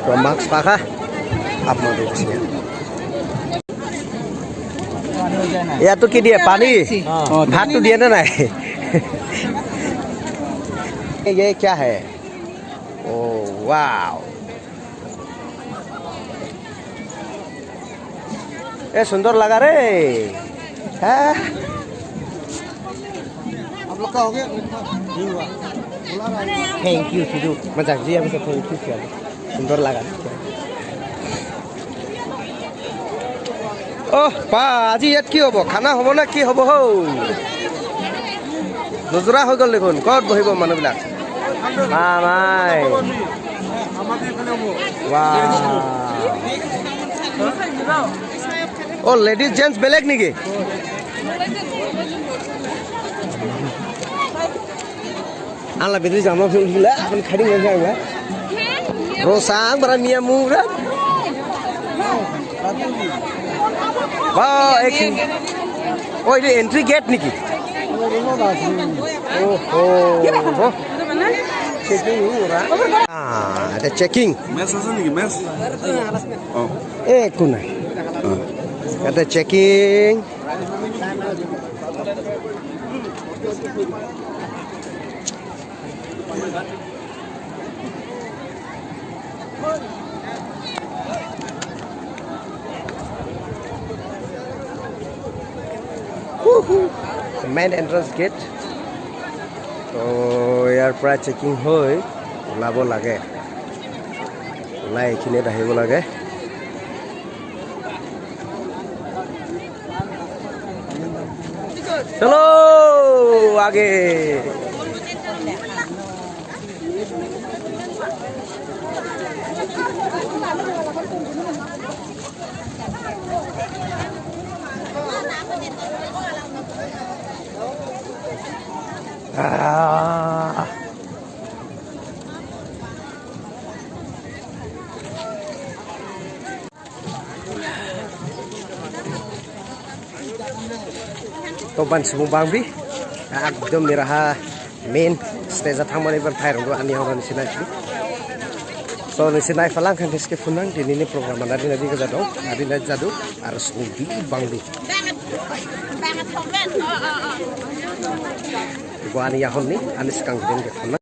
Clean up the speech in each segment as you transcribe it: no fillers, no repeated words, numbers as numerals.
To mask pakha আপনাদের ইয়াতো কি দিয়ে পানী ভাতটো দিয়ে নে নাই? ये क्या है? ओ वाओ, ए सुंदर लगा रे। हाँ आप लोग का हो गया? Thank you Sidhu मजाक जी अभी thank you किया, सुंदर लगा। অহ বা, আজি ইয়াত কি হ'ব? খানা হ'ব নে কি হ'ব? হৌ নোযোৰা হৈ গ'ল দেখোন, ক'ত বহিব মানুহবিলাক? মামাই অ' লেডিজ জেণ্টছ বেলেগ নেকি? आंला बेदि जामला আপুনি খাই দিম आंला रसा आं बारा मिया मुरा বা অ' এইটো এণ্ট্ৰি গেট নেকি? অ' চেকিং। এটা চেকিং। মেচ আছে নেকি? মেচ। এ একো নাই, এটা চেকিং। মেইন এণ্ট্ৰেঞ্চ গেট, তো ইয়াৰ পৰা চেকিং হৈ ওলাব লাগে, ওলাই এইখিনিত আহিব লাগে। চলো আগে। Ah. তো ban bangbi একদম নিরাহা মেইন স্টেজা থাंनानै एबार फायरंगो आनि हरानि सिनाय स' नोंसोर नायफालां खान्थिसके फुनां दिनैनि प्रग्रामा नारि नारि गोजा दं नारि नारि जादु आरो सुबुं बि बांदु बेखौ आनि याहननि आनि सिगां गिदिं फुनां।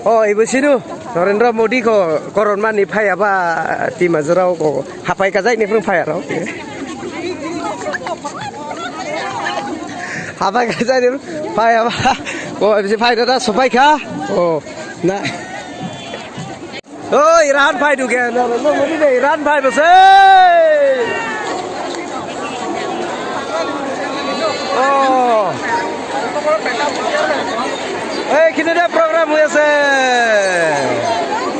Oh, ibu sinu Narendra Modi ko koron mani phaya ba ti mazrao ko hapai ka jai ni phung phaya ro hapai ka jai ni phaya ba ko ibu phaya da sopai kha oh na oh Iran phai du ke Narendra Modi de Iran phai bose oh এইখিনিতে programme হৈ আছে,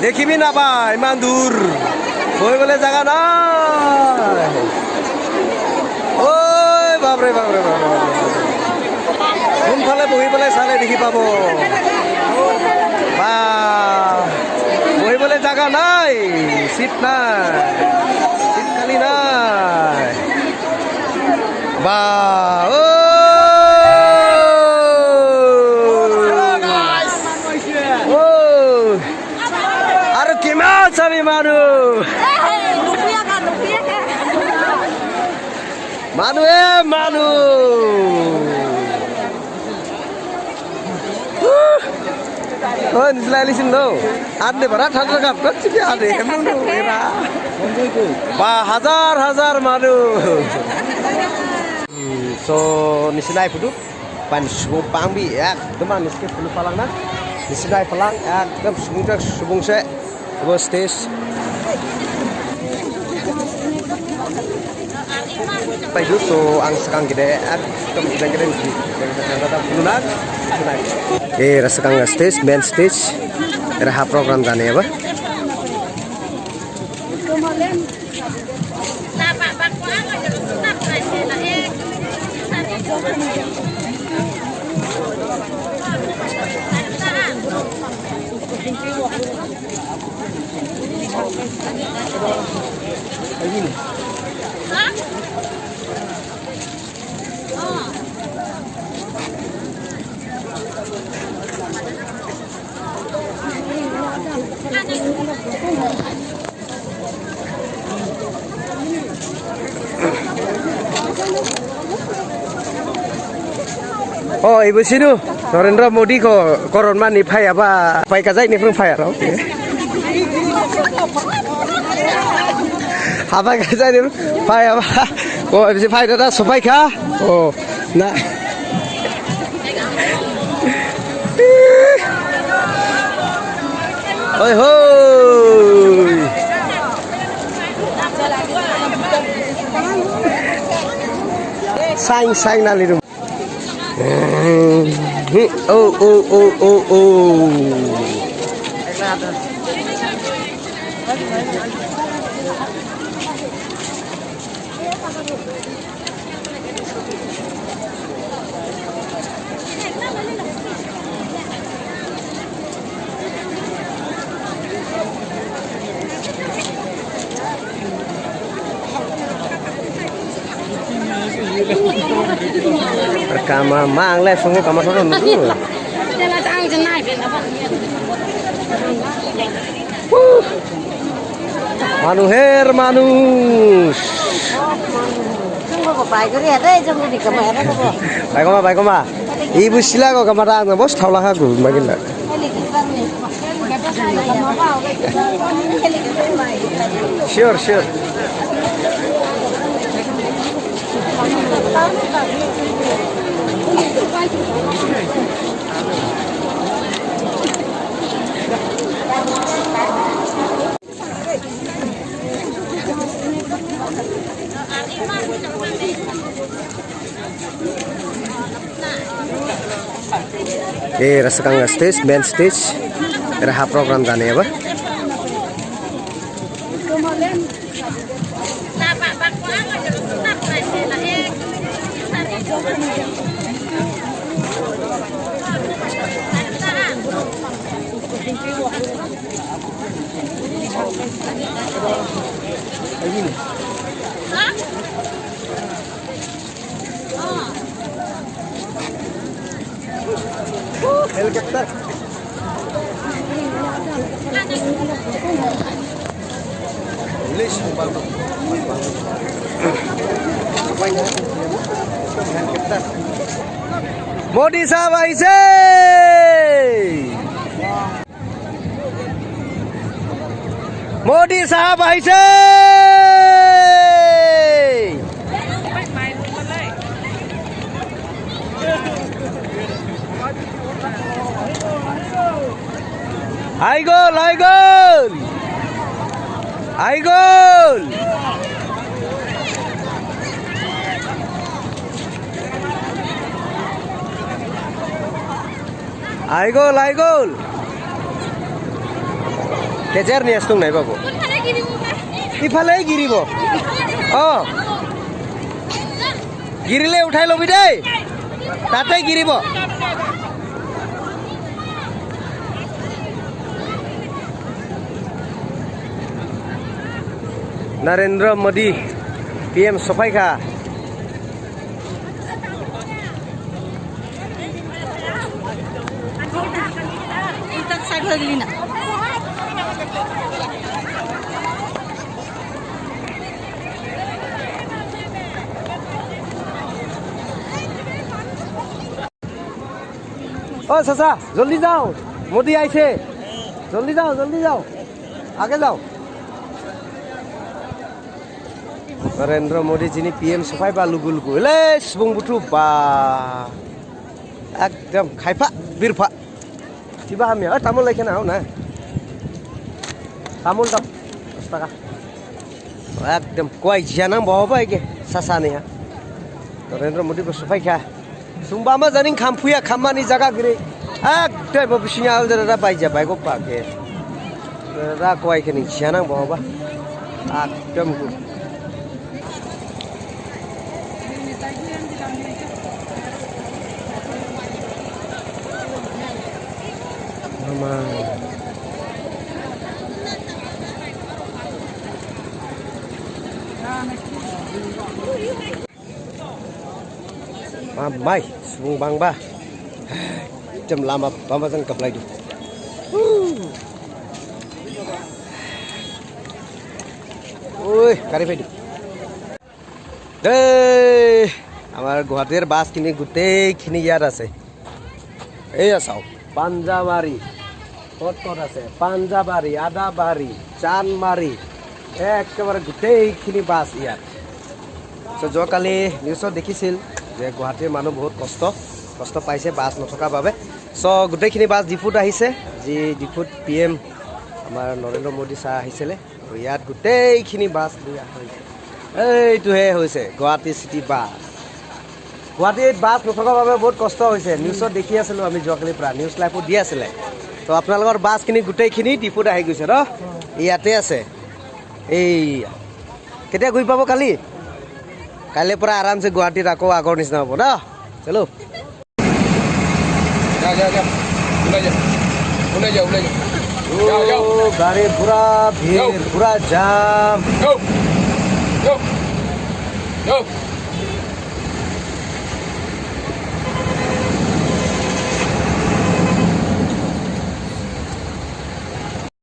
দেখিবি নাপায়, ইমান দূৰ বহিবলৈ জাগা নাই। ঐ বাপৰে বাপৰে বাপৰে, কোনফালে বহি পেলাই চালে দেখি পাব বা বহিবলৈ জাগা নাই, চিট নাই, চিট খালী নাই বা ঐ আৰু কিমান চাবি মানুহ মানুহে মানুহ নিচিনা ন আনতে ভৰা ঠাণ্ডা কাপ আনে বা হাজাৰ হাজাৰ মানুহ। চ' নিচিনা ফুটো পানী সুবুं बांबि एकदम निसके फुलु फालां ना निसिना फालां एकदम सुबुंजों सुबुंसे स्टेज बायदु। स' आं सिगां गेदे एकदम गेदे ए सिगां स्टेज मेन स्टेज राहा प्रग्राम जानायाबो। Oh, ibu sinu Narendra Modi ko koron mani phaya ba pai ka jai ni phung phaya ro. Haba ka jai ni phaya ba. Oh, ibu si phaya da sopai kha. Oh, na. Oi hoi. Sang sang na li Oh oh oh oh oh. Kama mang le sungu kama sono nu. Manuher manus. Baik koma baik koma. Ibu sila kok kamar ang bos thaula ha gu magin la. Sure sure. Eh, rasakang stage, main stage, raha program जाने अब। Helicopter. Modi साहब आइसे मोदी साहब आइसे I goal I goal I goal I goal I goal কেজাৰ নিয়ে আসতুং নাই বাবু ইফালে গিরিব অ গিরিলে উঠাই লবি দেই তাতে গিরিব नरेंद्र मोदी पीएम सफाइखा ओ चाचा जल्दी जाओ मोदी आइছে जल्दी जाओ आगे जाओ नरेंद्र मोदी जी पीएम सफाइबा लुगु लुगु ले सिबुं बुथु बा एकदम खायफा बिरफा तिबा हामिया ओ तामुल लायखेना हो ना तामुल दाम 10 टाका एकदम कय जिया बावबा एके सासानिया नरेंद्र मोदी को सफाइखा सुंबा मा जानिं खामफुया खामानि जागा गिरै एकदम बिसिङा रा बायजा बायग पाके रा कय खेनि जिया नांबावबा একদম। মামা माइ सुबुं बांबा एकदम लामा बामाजों गाबलायदों। ঐ গাড়ী फैदों দেই। আমাৰ গুৱাহাটীৰ বাছখিনি গোটেইখিনি ইয়াত আছে। এইয়া চাওক, পাঞ্জাবাৰী ক'ত ক'ত আছে, পাঞ্জাবাৰী, আদাবাৰী, চান্দমাৰী, একেবাৰে গোটেইখিনি বাছ ইয়াত। চ' যোৱাকালি নিউজত দেখিছিল যে গুৱাহাটীৰ মানুহ বহুত কষ্ট কষ্ট পাইছে বাছ নথকাৰ বাবে। চ' গোটেইখিনি বাছ ডিপুত আহিছে। যি ডিপুত পিএম আমাৰ নৰেন্দ্ৰ মোদী ছাৰ আহিছিলে আৰু ইয়াত গোটেইখিনি বাছ লৈ অহা হৈছে। এইটোহে হৈছে গুৱাহাটী চিটি বাছ। গুৱাহাটীত বাছ নথকাৰ বাবে বহুত কষ্ট হৈছে, নিউজত দেখি আছিলোঁ আমি যোৱাকালিৰ পৰা, নিউজ লাইভত দি আছিলে। তো আপোনালোকৰ বাছখিনি গোটেইখিনি ডিপুত আহি গৈছে ন, ইয়াতে আছে। এই কেতিয়া গৈ পাব? কালি, কাইলৈৰ পৰা আৰামছে গুৱাহাটীত আকৌ আগৰ নিচিনা হ'ব ন। চলো। যা যা যা, ওলাই যা, ওলাই যা, ওলাই যা। ও, গাড়ী পুৰা ভিৰ, পুৰা জাম। Go, go, go.